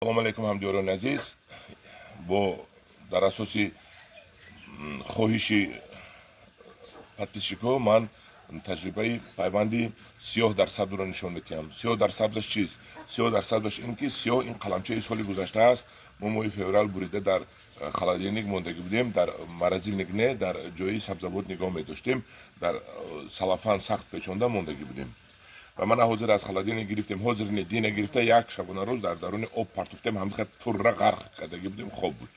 Салом алейкум, ҳамдиёрони азиз. Бо дар асоси хоҳиши подписчикҳо ман таҷрибаи пайванди сиёҳ дар сабзро нишон медиҳам. Сиёҳ дар сабзаш чист? Сиёҳ дар сабзаш ин ки сиёҳ ин қаламчаи соли гузашта аст. Мо моҳи феврал бурида дар холодильник мондагӣ будем, дар морозильник не, дар ҷои сабзавот нигоҳ медоштем, дар салафан сахт печонда мондагӣ будем. Ва мана ҳозир аз холодильник гирифтем, ҳозир не, дина гирифта як шабонарӯз дар даруни об партофтем, ҳамихел пурра ғарқ кардагӣ будем, хоб буд.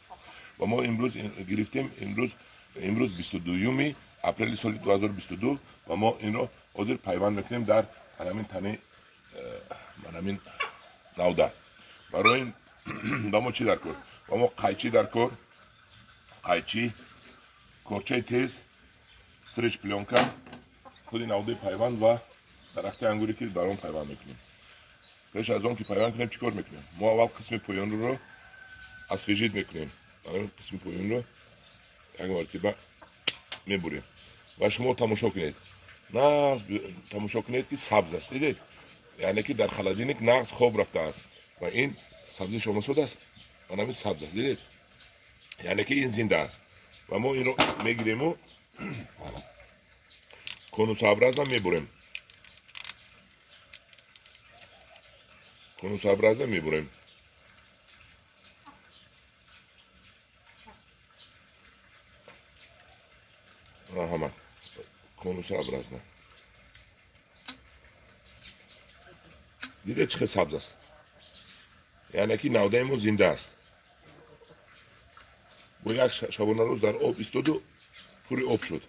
Ва мо имрӯз гирифтем, имрӯз 22 апрели соли 2022, ва мо инро ҳозир пайванд мекунем дар ҳамин тани ҳамин навда. Барои ин ба мо чӣ дар кор? Ба мо қайчи дар кор, қайчи, корчаи тез, стрейч плёнка, худи навдаи пайванд ва дарахти ангуре ки бар он пайванд мекунем. Пеш аз он ки пайванд кунем, чӣ кор мекунем? Мо аввал қисми поёнро освежить мекунем. Қисми поёнро як мартиба мебурем ва шумо тамошо кунед, нағз тамошо кунед, ки сабз аст. Дидед, яъне ки дар холодильник нағз хоб рафтааст ва ин сабзи шомасуд аст, манами сабз аст. Дидед, яъне ки ин зинда аст. Ва мо инро мегирему конусообразно мебурем, конусообразно мебурем. Раҳмат, конусообразно. Дидед, чӣ хел сабз аст? Яъне ки навдаи мо зинда аст. Бо як шабонарӯз дар об истоду пури об шуд.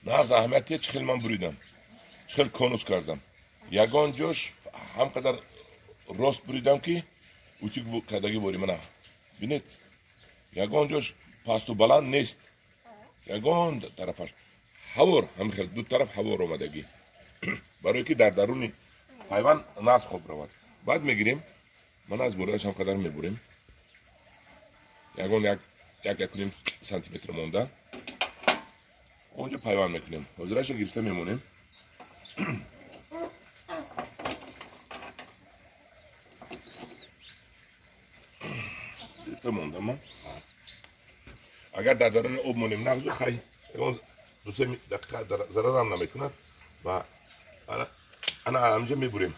Нағз аҳамиятие, чӣ хел ман буридам, чӣ хел конус кардам. Ягон ҷош ҳам қадар рост буридам, ки утюг кардагӣ бори. Мана бинед, ягон ҷош пасту баланд нест, ягон тарафаш ҳавор, ҳамихел ду тараф ҳавор омадагӣ, барое ки дар даруни пайванд нағз хоб равад. Баъд мегирем, мана аз болояш ҳам қадар мебурем, ягон як 1.5 сантиметр монда, онҷо пайванд мекунем. Ҳозираша гирифта мемонем. Гирифта мондам. Агар дар даруни об монем, нағзу хай ягон 2-3 дақиқа зарарам намекунад. Ва ана ҳамҷа мебурем.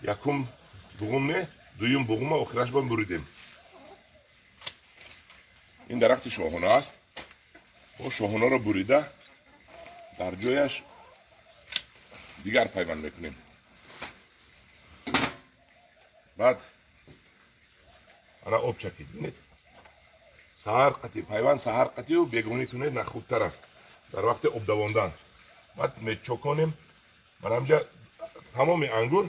Якум буғум не, дуюм буғума охираш ба буридем. Ин дарахти шоҳона аст. Мо шоҳонаро бурида дар ҷояш дигар пайванд мекунем. Баъд ана об чакид, бинед, саҳар қатӣ пайванд, саҳар қатию бегонӣ кунед, на хубтар аст дар вақти об давондан. Баъд мечоконем. Ман ҳамҷа тамоми ангур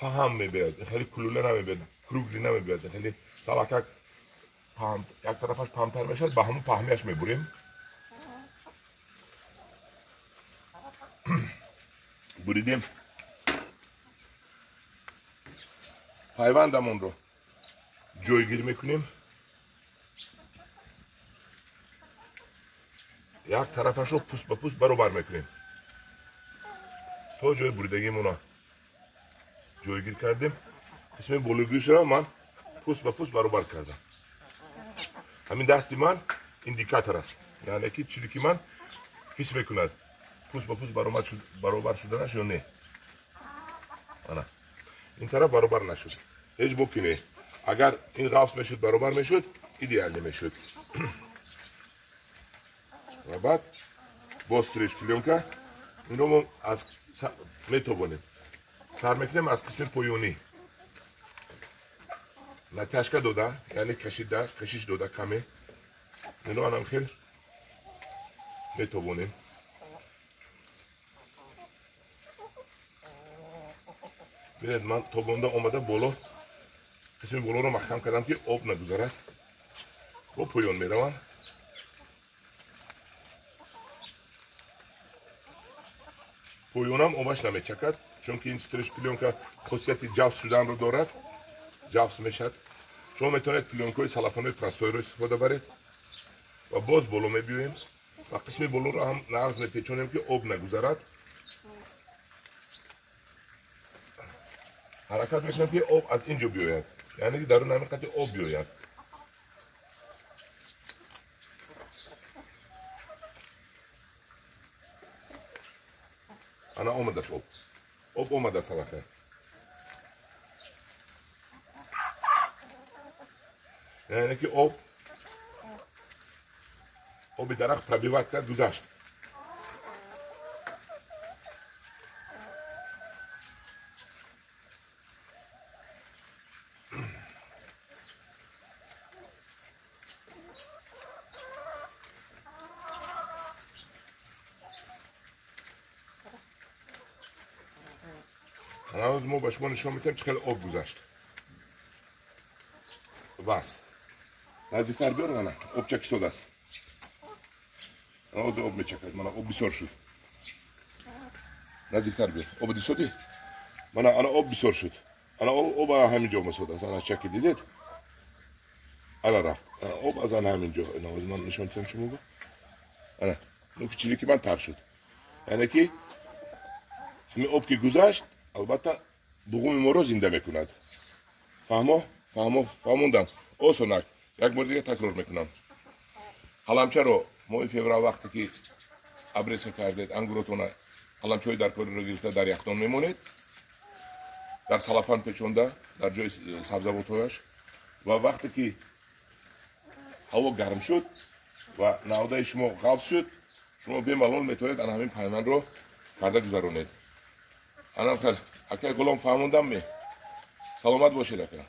паҳам мебиёд, хеле кулула намебиёд, кругли намебиёд, хеле салакак паҳам, як тарафаш паҳмтар мешавад, ба ҳамон паҳмияш мебурем. Буридем. Пайвандамонро ҷойгир мекунем. Як тарафашро пӯст ба пӯст баробар мекунем то ҷои буридагимона ҷойгир кардем. Қисми бологӯшро ман пӯст ба пӯст баробар кардам. Ҳамин дасти ман индикатор аст, яъне ки чилики ман ҳис мекунад пӯст ба пӯст баробар шуданаш ё не. Ана ин тараф баробар нашуд, ҳеҷ боки не. Агар ин ғафс мешуд, баробар мешуд, идеалӣ мешуд. Ва баъд бо стрейч плёнка инро мо аз метобонем. Сар мекунем аз қисми поёнӣ, натяжка дода, яъне кашида, кашиш дода каме инро анам хел метобонем. Бинед, ман тобонда омада боло, қисми болоро маҳкам кардам, ки об нагузарад. Бо поён меравам. Поёнам обаш намечакад, чунки ин стрейч плёнка хосияти ҷафс шуданро дорад, ҷафс мешавад. Шумо метавонед плёнкаҳои салафонои простойро истифода баред. Ва боз боло мебиёем ва қисми болоро ҳам нағз мепечонем, ки об нагузарад. Ҳаракат мекунем, ки об аз ин ҷо биёяд, яъне ки дарун ҳамин қати об биёяд. Ана омадааст об. Об омадааст аллакай. Яъне ки оби дарахт пробивать кард, гузашт. Ҳанӯз мо ба шумо нишон медиҳем, чӣ хел об гузашт. Бас. Наздиктар биёр, ана об чакисодааст. Ҳозир об мечакад, мана об бисёр шуд. Наздиктар биёр. Об дисодӣ? Мана ана об бисёр шуд. Ана об ҳамин ҷо омасодааст. Ана чаки дидед? Ана рафт. Об аз ана ҳамин ҷо. Ҳозир ман нишон медиҳам шумо. Ана нуки чилики ман тар шуд. Яъне ки ҳамин об ки гузашт, албатта буғуми моро зинда мекунад. Фаҳмо? Фаҳмо, фаҳмондам. Осонак. Як бор дига такрор мекунам. Қаламчаро моҳи феврал вақте ки обрезка кардед, ангуротона қаламчаҳои даркориро гирифта дар яхдон мемонед, дар салафан печонда, дар ҷои сабзавотҳояш. Ва вақте ки ҳаво гарм шуд ва навдаи шумо ғафз шуд, шумо бемалол метавонед ана ҳамин пайвандро карда гузаронед. Анам хел, акай Ғулом, фаҳмондам ме? Саломат бошед, ака.